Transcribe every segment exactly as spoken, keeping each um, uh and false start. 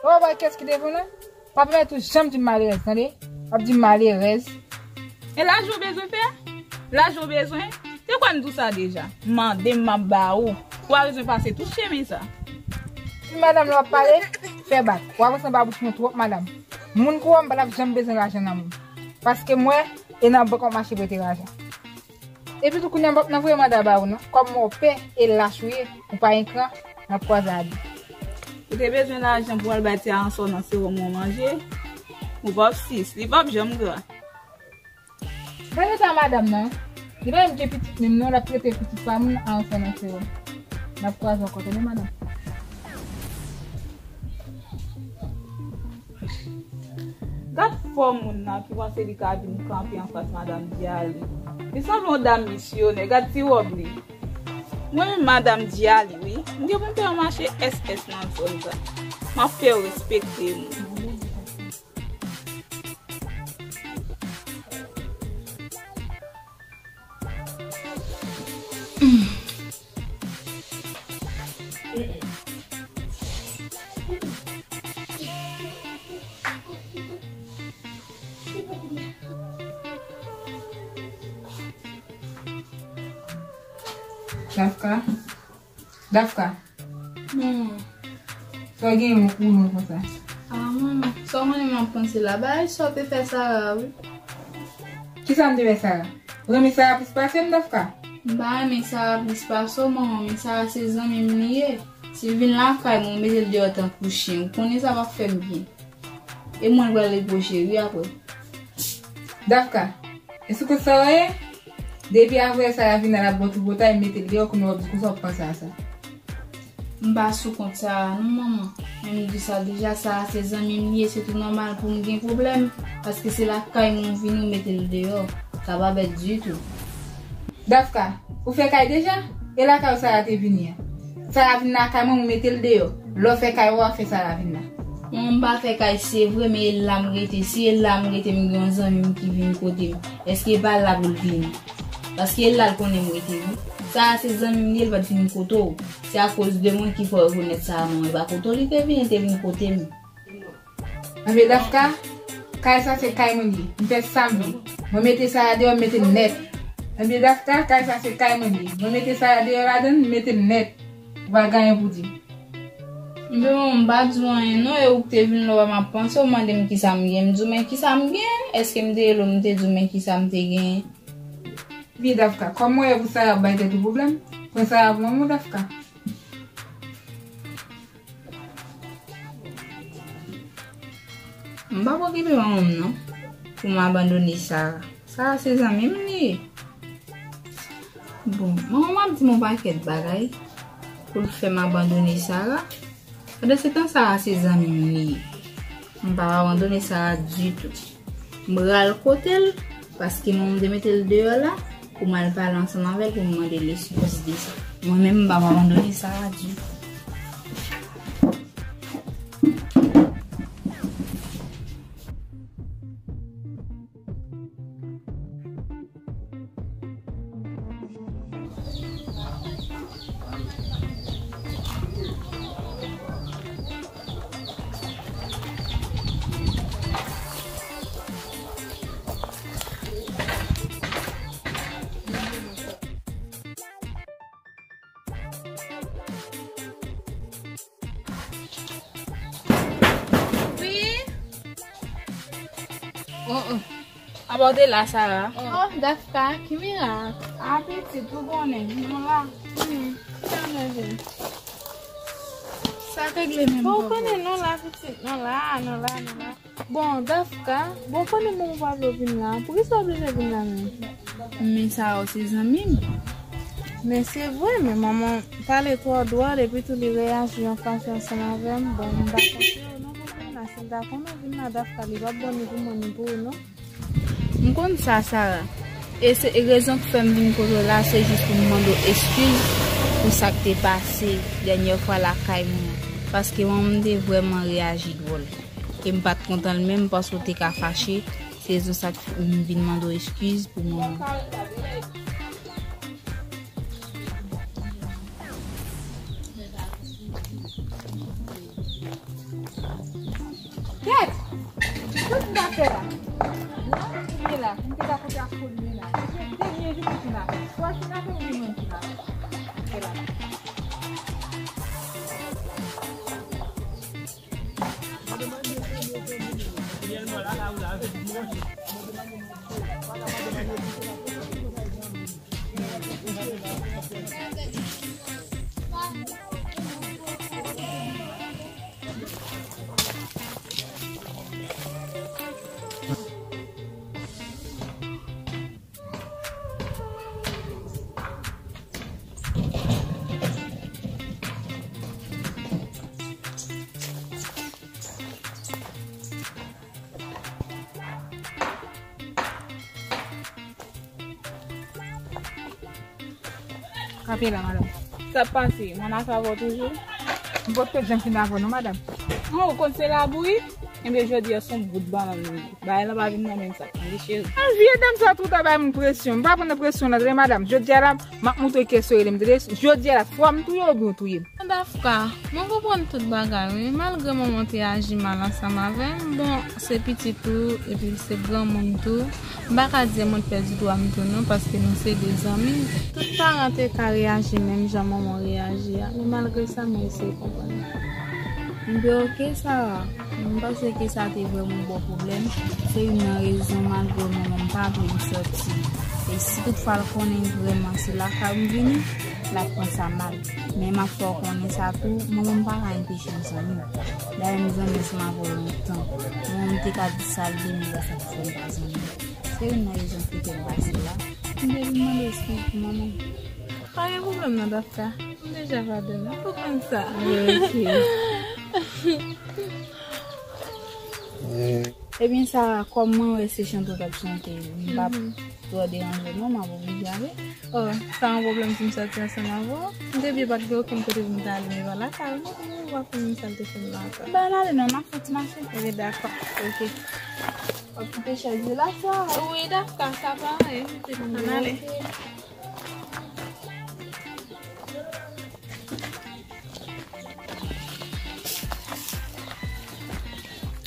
Ou pa wè kès ki devan w la? Pa pèmèt ou janm di m malerèz, tande? W ap di m malerèz. E lajan w bezwen fè? Lajan w bezwen? Te kwè m di w sa deja. Mande m, m ap ba ou. Ou pa bezwen pase tout chemen sa. Ti madanm, lè w ap pale, fè bak. Ou avanse anba bouch mwen twòp, madanm. Moun kou w, m pa t ap janm bezwen lajan nan men w. Paske m wè, e nan bank w ap mache prete lajan. Epi tou kounye a m p ap nan voye manda ba ou non. Kòm mwen w pè e lach ou ye, ou pa gen kran, n ap kwaze a de. Ou te bezwen lajan pou w al bay ti aransò nan sewòm ou manje, ou p ap sis, li p ap janm gra. Gade eta madanm nan, li pa menm gen pitit menm non, l ap trete pitit pa moun aransò nan sewòm. N ap kwaze ankò, tande madanm. Gad fò moun nan ki panse li ka vin kanpe anfas madanm Dyali. Li sanble yon dam misyonè, gad ti wòb li. Mwen menm madanm Dyali wi, m gen pou m fè yon mache S S nan zòn sa. M ap fè yo respekte m. Dafka. Dafka. Manman. Sa w gen yon kou non konsa? Ah, manman, sa w konnen m ap panse la? Bagay sa w te fè Sara, wi. Kisa m te fè Sara? Ou renmen Sara plis pase m, Dafka? M pa renmen Sara plis pase w, manman, men Sara se zanmi m li ye. Si l vin lakay mwen, ou mete l deyò tankou chen. Ou konnen sa p ap fè m byen. E mwen l pral repwoche wi apre. Dafka, e sou kont sa w ye? Depi avanyè Sara vin la l ap ba w tripotay, m mete l deyò, kounye a w ap di konsa w ap panse a sa. M pa sou kont Sara non, manman. Men m di sa deja, Sara se zanmi m li ye, se tou nòmal pou m gen pwoblèm. Paske se lakay mwen w vini, ou mete l deyò. Sa pa bèt ditou. Dafka, ou fè kay deja? E lakay ou Sara te vini an? Sara vin lakay mwen, ou mete l deyò. Lè w fè kay ou a, fè Sara vin la. Mwen, m pa fè kay, se vre, men e la m rete. Si e la m rete, m gen yon zanmi m ki vin kote m. Èske e pa la pou l vini? Paske e la l konnen m rete, wi. Sara se zanmi m li ye, l pa t vin kote w. Se akoz de mwen ki fè w rekonèt Sara, manman. E pa kote w li te vini, li te vin kote m. Ebyen Dafka, kay sa se kay mwen li ye. M fè sa m vle. Mwen mete Sara deyò, m mete l nèt. Ebyen Dafka, kay sa se kay mwen li ye. Mwen mete Sara deyò ladann, m mete l nèt. Ou pa gen anyen pou di m. Ebyen manman, m pa di w anyen non, e ou k te vin la w wè m ap panse, ou mande m kisa m gen. M di w men kisa m gen. Èske m te rele w, m te di w men kisa m te genyen? Ebyen Dafka, kòm mwen wè pou Sara ap bay tèt ou pwoblèm, pran Sara pou manman w Dafka. M p ap okipe manman m non, pou m abandone Sara. Sara se zanmi m li ye. Bon, manman m ap di m yon pakèt bagay pou l fè m abandone Sara. Pandansetan, Sara se zanmi m li ye. M p ap abandone Sara ditou. M pral kote l, paske mwen, m te mete l deyò la, pou m al pale ansanm avè l, pou m mande l eskiz de sa. Mwen menm, m p ap abandone Sara ditou. Wi. Oh, oh. Apa w te la, Sara? Oh, Dafka, ki mirak? A pitit, ou konnen, nou la. Hmm, ki sa w vle? Sa te gle menm. Bon, ou konnen, nou la, pitit, nou la, nou la, nou la. Bon, Dafka, bon, konnen manman w pa vle w vin la. Poukisa w oblije vin la menm? Men Sara se zanmi m. Men se vre, men manman pale twò dwòl, epi tou li reyaji yon fason ansanm avè m. Bon, m pa konseye w non pou vin la. Si l ta konnen w vin la, Dafka, li p ap bon ni pou mwen, ni pou ou non. M konn sa, Sara. E se rezon k fè m vin kote w la, se jis pou m mande w eskiz pou sa k te pase dènyè fwa lakay mwen an. Paske manman m te vrèman reyaji dwòl. E m pa t kontan l menm paske w te ka fache. Se rezon sa k fè m vin mande w eskiz pou manman. Kèt! Sa m ta fè la? Mwen la, m te ka konte ak Pauline la. Se dènye jou m fin la. Swa fin la, se mwen ki la. Fè la. Kanpe la, madanm. Sa k pase? Mwen nan fè avè w toujou? M potko janm fin avè w non, madanm. An, ou konn se labouyi? Ebyen, jodi a se yon bout bannann li ye. Bagay la pa vin nan menm sak, tande, cheri. An, vye dam sa tout ap bay moun presyon. M pa pran nan presyon nan, tande, madanm. Jodi a la, m ap montre w kiyès yo rele m, tande. Jodi a la, swa m touye w oubyen w touye m. Dafka, mwen konprann tout bagay, wi. Malgre manman te aji mal ansanm avè m, bon, se pitit ou, epi se granmoun tou. M pa ka di mwen pèdi dwa m tou non, paske nou se de zanmi. Tout paran te ka reyaji menm jan manman reyaji a, men malgre sa, mwen eseye konprann. M di, oke, Sara, m panse ke sa te vrèman bon pwoblèm. Se youn nan rezon, malgre manman m pa vle m sòti. E si toutfwa l konnen vrèman se lakay m vini, l ap pran sa mal. Men m ap fè w konnen sa tou, manman m pa ka enpeche m zanmi. Dayè, m zanmi ansanm avè w lontan. Manman m te ka di sa l vle, men sa k fè m pa zanmi. Se youn nan rezon ki fè m pase la. M te vin mande eskiz pou manman m. Pa gen pwoblèm non, Dafka. M deja padone w. Ou konn sa. Ok. Ebyen, Sara, kòm mwen wè se chante w t ap chante, m p ap twò deranje w non, m ap oblije ale. Oh, sa yon pwoblèm si m sòti ansanm avè w? M te byen pa t gen okenn kote pou m ta ale, men pa lakay ou non, pou mwen, w ap konn sa l te fè m la ankò. Ba n ale non, m ap fè ti mache. Ebyen, dakò. Ok. W ap kite chèz la, sa? Wi, dakò, sa pa anyen. Ann ale.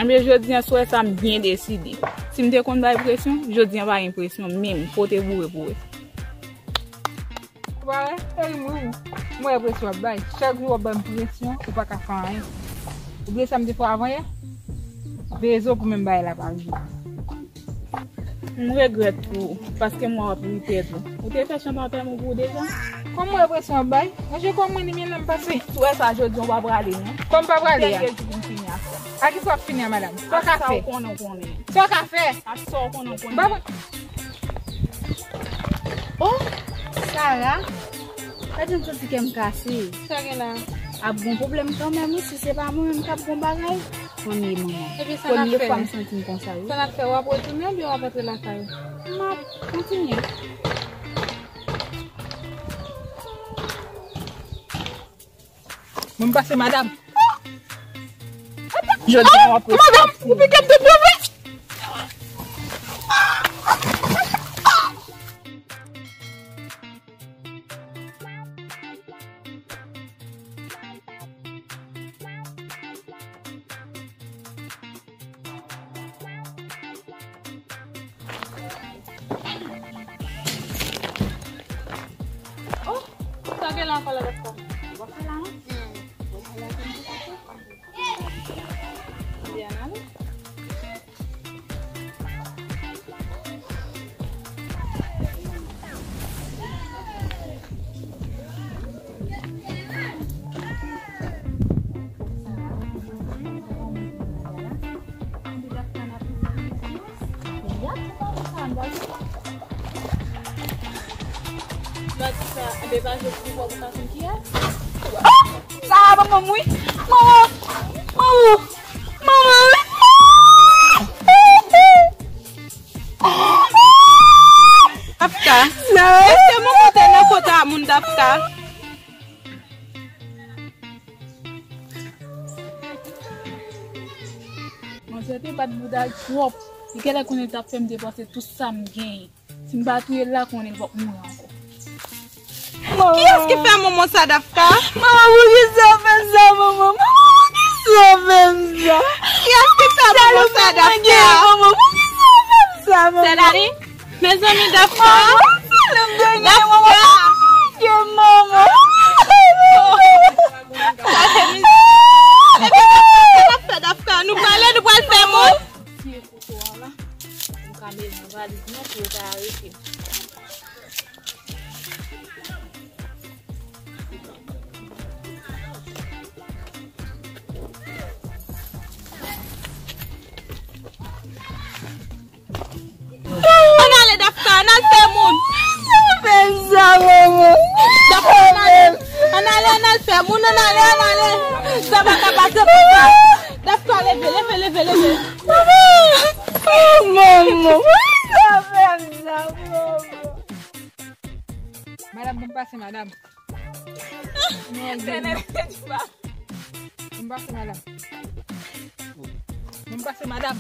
Ebyen, jodi a, sou wè sa, m byen deside. Si m te konn bay presyon, jodi a pa gen presyon menm, pote boure pou wè. Ou pa wè? E wi, m wè presyon w ap bay. Chak jou w ap ban m presyon, ou pa ka fè anyen. Ou bliye sa m te fè w avan yè? Veye zo pou menm bagay la pa rive. M regrèt pou ou, paske m wè w ap ri tèt ou. Ou te fè chanm a pèm ou pou ou deja? Kòm mwen presyon w ap bay? Mwen je kòm mwen ni mil nan m pase. Sou wè sa jodi a w pa prale non. Kòm pa prale a? Dènye jou pou m fini avè w. A kisa w ap fini a, madanm? Sa w ka fè? Sa w konnen w konnen. Sa w ka fè? Ak sa w konnen w konnen. M pa konn. Oh, Sara, gade m santi kè m kase. Sa gen la? Ap gon pwoblèm kanmenm wi, si se pa mwen menm k ap gon bagay. Konn ye manman. Epi sa n ap fè? Premye fwa m santi m konsa wi. Sa n ap fè, w ap retounen oubyen w ap antre lakay ou? M ap kontinye. Mwen pase madanm. Jodi a w ap madanm, ou pike m tout move. Oh, sa gen la ankò la, Dafka? W ap fè la, non? Hmm. Byen ale. Sa a manman m wi. Manman! Manman! Manman! Dafka. Èske manman te nan kont a moun, Dafka? Manzè te bat bouda l twòp. Li genlè konnen l t ap fè m depanse tout sa m genyen. Si m pa touye l la, konnen l p ap mouri ankò. Kiyès ki fè manman sa, Dafka? Manman, poukisa w fè m sa, manman? Manman, poukisa w fè m sa? Kiyès ki fè Dafka. Manman, poukisa w fè m sa, manman? Sè Dani, mezanmi, Dafka. Manman, sa lè m dènye, manman. Dafka. Manman. Sa fè mizè. Epi Dafka, sa n ap fè, Dafka? Nou prale, nou pral fè moun. Siye foto a la. M ka mete nan valiz mwen pou yo pa arete m. Ann ale, Dafka, ann al fè moun. Fè m sa, manman. Dafka, ann ale. Ann ale, ann al fè moun, ann ale, ann ale. Sa pa ka pase konsa. Dafka, leve, leve, leve, leve. Manman, sa fè m sa, manman. Madanm, bon pase, madanm. Sè Nènè, di pa. Bon pase, madanm. Bon pase, madanm.